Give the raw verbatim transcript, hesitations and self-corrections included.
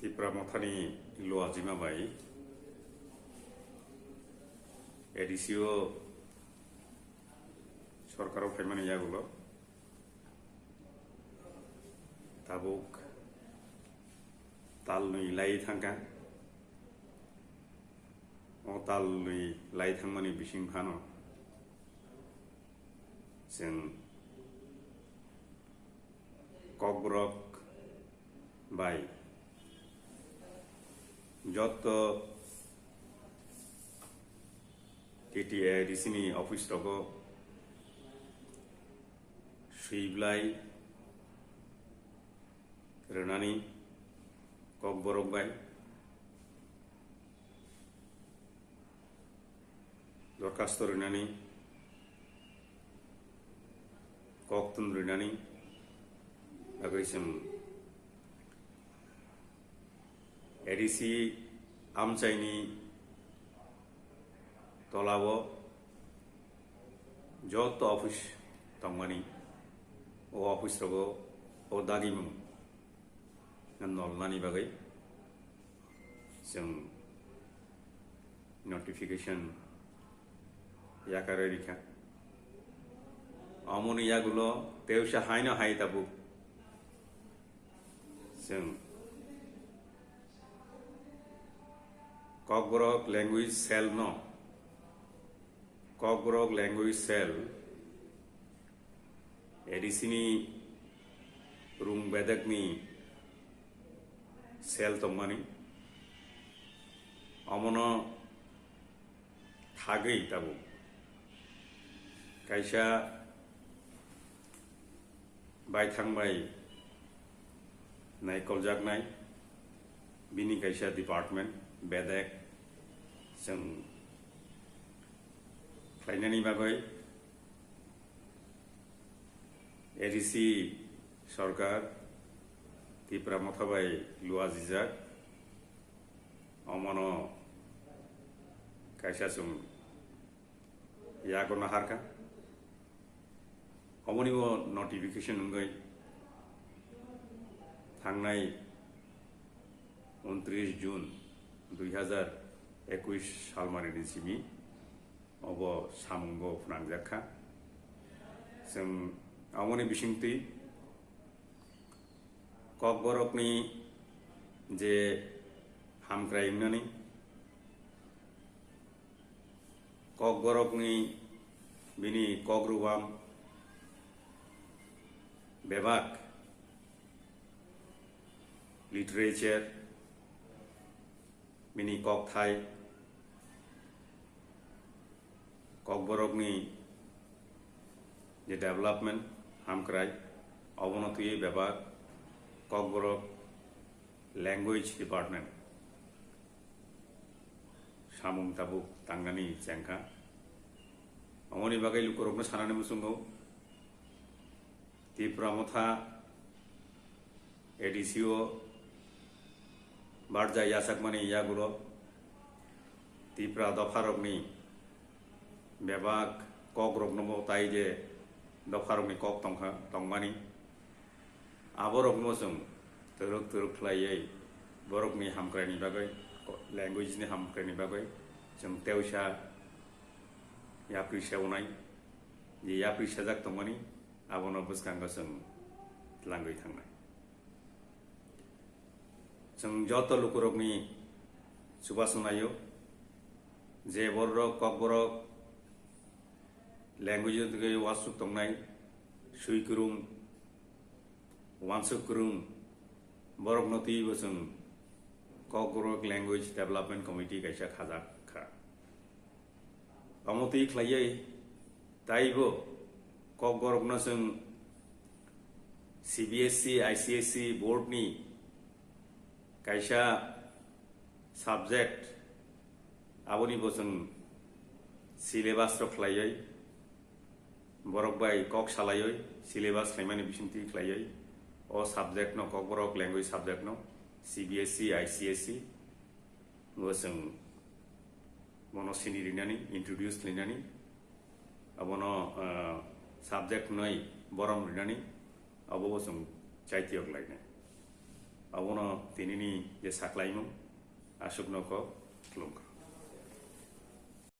Tipra Mothani Luajima bai A D C o sorkaro phaimani yagulo tabuk talnwi lai thangkha. O talnwi lai thangmani bising phano chwng Kokborok bai joto T T A D C ni office rogo swiblai rwnani Kokborok bai dorkhasto rwnani, koktun rwnani bagwi chwng A D C amchaini tolao joto office tongmani, o office rogo o dagimung nolnani bagwi chwng notification yakarwi rikha. Omoni yagulo tewsa haino hai tabuk chwng Kokborok language cell no, Kokborok language cell A D C ni rung bedekni cell tongmani, omono thagwi tabuk kaisa baithang bai naikoljaknai bini kaisa department bedek chwng khlainani bagwi A D C sorkar Tipra Motha bai luajijak, omono kaisa chwng yago naharkha. Omoni bo notification wngwi thangnai untris June dui hazar ekush salmani ni simi obo samungo phwnangjakha. Chwng aboni bisingtwi Kokborokni je hamkrai wngnani, Kokborokni bini kokrwam bebak literature, bini kokthai, Kokborokni je development hamkrai, obono twiwi bebak Kokborok language department samung tabuk tangnani chengkha. Omoni bagwi lukurokno sanani muchungo, Tipra Motha A D C o barja yachakmani yagulo Tipra dopharokni bebak kokrokno bo tai je dopharokni kok tongkha, tongmani. Aborokno chwng twrwk twrwk khlaiwi borokni hamkraini bagwi, language ni hamkraini bagwi chwng tewsa yapri sewnai, je yapri sejak tongmani, abono bwskango chwng tlangwi thangnai. Chwng joto lukurokni chubachu naio, je bororok Kokborok language-o twi uansuk tongnai, swi kwrwng, uansuk kwrwng, borokno twibo chwng Kokborok Language Development Committee kaisa khajak kha. Omo twi khlaiwi taibo Kokborokno chwng C B S E, I C S E board ni kaisa subject, aboni bo chwng syllabus rok khlaiwi, borok bai kok salaiwi syllabus khlaimani bisingtwi khlaiwi o subject no, Kokborok language subject no C B S E, I C S E bo chwng bono sini rinani, introduce khlainani, abono, ah, subject hwnwi borom rinani, abo bo chwng chaitiyok lainai. Abono tinini je saklaimung, aswkno kok khulumkha.